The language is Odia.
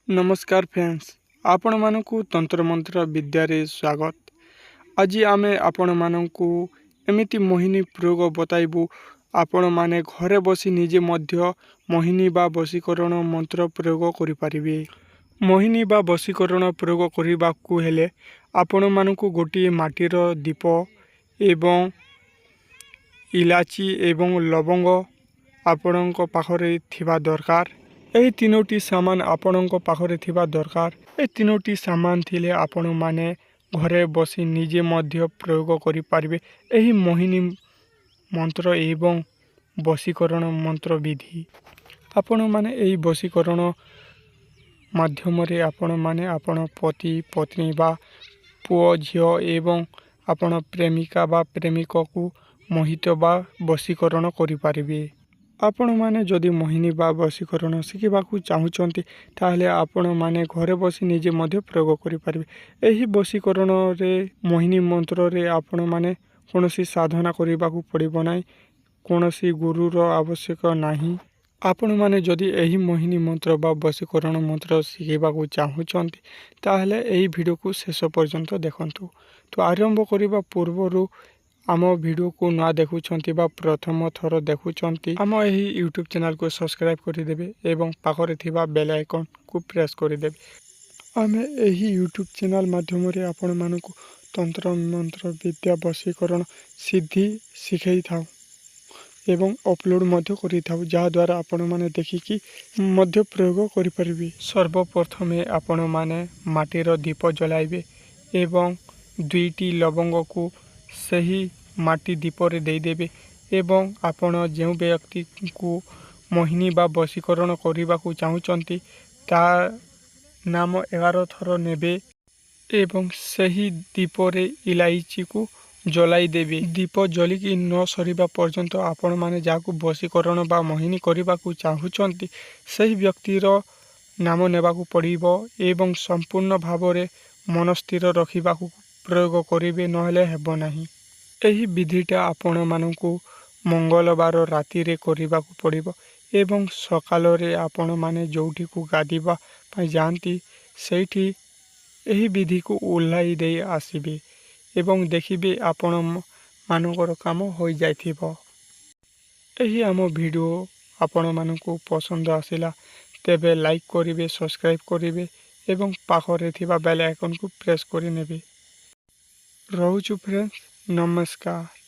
ନମସ୍କାର ଫ୍ରେଣ୍ଡସ୍, ଆପଣମାନଙ୍କୁ ତନ୍ତ୍ରମନ୍ତ୍ର ବିଦ୍ୟାରେ ସ୍ୱାଗତ। ଆଜି ଆମେ ଆପଣମାନଙ୍କୁ ଏମିତି ମୋହିନୀ ପ୍ରୟୋଗ ବତାଇବୁ, ଆପଣମାନେ ଘରେ ବସି ନିଜେ ମଧ୍ୟ ମୋହିନୀ ବା ବଶୀକରଣ ମନ୍ତ୍ର ପ୍ରୟୋଗ କରିପାରିବେ। ମୋହିନୀ ବା ବଶୀକରଣ ପ୍ରୟୋଗ କରିବାକୁ ହେଲେ ଆପଣମାନଙ୍କୁ ଗୋଟିଏ ମାଟିର ଦୀପ ଏବଂ ଇଲାଚି ଏବଂ ଲବଙ୍ଗ ଆପଣଙ୍କ ପାଖରେ ଥିବା ଦରକାର। ଏହି ତିନୋଟି ସାମାନ ଆପଣଙ୍କ ପାଖରେ ଥିବା ଦରକାର। ଏ ତିନୋଟି ସାମାନ ଥିଲେ ଆପଣମାନେ ଘରେ ବସି ନିଜେ ମଧ୍ୟ ପ୍ରୟୋଗ କରିପାରିବେ ଏହି ମୋହିନୀ ମନ୍ତ୍ର ଏବଂ ବଶୀକରଣ ମନ୍ତ୍ର ବିଧି। ଆପଣମାନେ ଏହି ବଶୀକରଣ ମାଧ୍ୟମରେ ଆପଣମାନେ ଆପଣ ପତି ପତ୍ନୀ ବା ପୁଅ ଝିଅ ଏବଂ ଆପଣ ପ୍ରେମିକା ବା ପ୍ରେମିକକୁ ମୋହିତ ବା ବଶୀକରଣ କରିପାରିବେ। ଆପଣମାନେ ଯଦି ମୋହିନୀ ବା ବଶୀକରଣ ଶିଖିବାକୁ ଚାହୁଁଛନ୍ତି, ତାହେଲେ ଆପଣମାନେ ଘରେ ବସି ନିଜେ ମଧ୍ୟ ପ୍ରୟୋଗ କରିପାରିବେ। ଏହି ବଶୀକରଣରେ, ମୋହିନୀ ମନ୍ତ୍ରରେ ଆପଣମାନେ କୌଣସି ସାଧନା କରିବାକୁ ପଡ଼ିବ ନାହିଁ, କୌଣସି ଗୁରୁର ଆବଶ୍ୟକ ନାହିଁ। ଆପଣମାନେ ଯଦି ଏହି ମୋହିନୀ ମନ୍ତ୍ର ବା ବଶୀକରଣ ମନ୍ତ୍ର ଶିଖିବାକୁ ଚାହୁଁଛନ୍ତି, ତାହେଲେ ଏହି ଭିଡ଼ିଓକୁ ଶେଷ ପର୍ଯ୍ୟନ୍ତ ଦେଖନ୍ତୁ। ତ ଆରମ୍ଭ କରିବା ପୂର୍ବରୁ ଆମ ଭିଡ଼ିଓକୁ ନୂଆ ଦେଖୁଛନ୍ତି ବା ପ୍ରଥମ ଥର ଦେଖୁଛନ୍ତି, ଆମ ଏହି ୟୁଟ୍ୟୁବ୍ ଚ୍ୟାନେଲକୁ ସବସ୍କ୍ରାଇବ୍ କରିଦେବେ ଏବଂ ପାଖରେ ଥିବା ବେଲ୍ ଆଇକନ୍କୁ ପ୍ରେସ୍ କରିଦେବେ। ଆମେ ଏହି ୟୁଟ୍ୟୁବ୍ ଚ୍ୟାନେଲ୍ ମାଧ୍ୟମରେ ଆପଣମାନଙ୍କୁ ତନ୍ତ୍ର ମନ୍ତ୍ର ବିଦ୍ୟା, ବଶୀକରଣ ସିଦ୍ଧି ଶିଖେଇଥାଉ ଏବଂ ଅପଲୋଡ଼ ମଧ୍ୟ କରିଥାଉ, ଯାହାଦ୍ୱାରା ଆପଣମାନେ ଦେଖିକି ମଧ୍ୟ ପ୍ରୟୋଗ କରିପାରିବେ। ସର୍ବପ୍ରଥମେ ଆପଣମାନେ ମାଟିର ଦୀପ ଜଳାଇବେ ଏବଂ ଦୁଇଟି ଲବଙ୍ଗକୁ ସେହି ମାଟି ଦୀପରେ ଦେଇଦେବେ ଏବଂ ଆପଣ ଯେଉଁ ବ୍ୟକ୍ତିଙ୍କୁ ମୋହିନୀ ବା ବଶୀକରଣ କରିବାକୁ ଚାହୁଁଛନ୍ତି, ତା ନାମ 11 ଥର ନେବେ ଏବଂ ସେହି ଦୀପରେ ଇଲାଇଚିକୁ ଜଳାଇ ଦେବେ। ଦୀପ ଜଳିକି ନ ସରିବା ପର୍ଯ୍ୟନ୍ତ ଆପଣମାନେ ଯାହାକୁ ବଶୀକରଣ ବା ମୋହିନୀ କରିବାକୁ ଚାହୁଁଛନ୍ତି, ସେହି ବ୍ୟକ୍ତିର ନାମ ନେବାକୁ ପଡ଼ିବ ଏବଂ ସମ୍ପୂର୍ଣ୍ଣ ଭାବରେ ମନ ସ୍ଥିର ରଖିବାକୁ ପ୍ରୟୋଗ କରିବେ, ନହେଲେ ହେବ ନାହିଁ। ଏହି ବିଧିଟା ଆପଣମାନଙ୍କୁ ମଙ୍ଗଳବାର ରାତିରେ କରିବାକୁ ପଡ଼ିବ ଏବଂ ସକାଳରେ ଆପଣମାନେ ଯେଉଁଠିକୁ ଗାଧୋଇବା ପାଇଁ ଯାଆନ୍ତି, ସେଇଠି ଏହି ବିଧିକୁ ଓହ୍ଲାଇ ଦେଇ ଆସିବେ ଏବଂ ଦେଖିବେ ଆପଣମାନଙ୍କର କାମ ହୋଇଯାଇଥିବ। ଏହି ଆମ ଭିଡ଼ିଓ ଆପଣମାନଙ୍କୁ ପସନ୍ଦ ଆସିଲା ତେବେ ଲାଇକ୍ କରିବେ, ସବସ୍କ୍ରାଇବ୍ କରିବେ ଏବଂ ପାଖରେ ଥିବା ବେଲ୍ ଆଇକନ୍କୁ ପ୍ରେସ୍ କରିନେବେ। ରହୁଛୁ ଫ୍ରେଣ୍ଡସ୍, ନମସ୍କାର।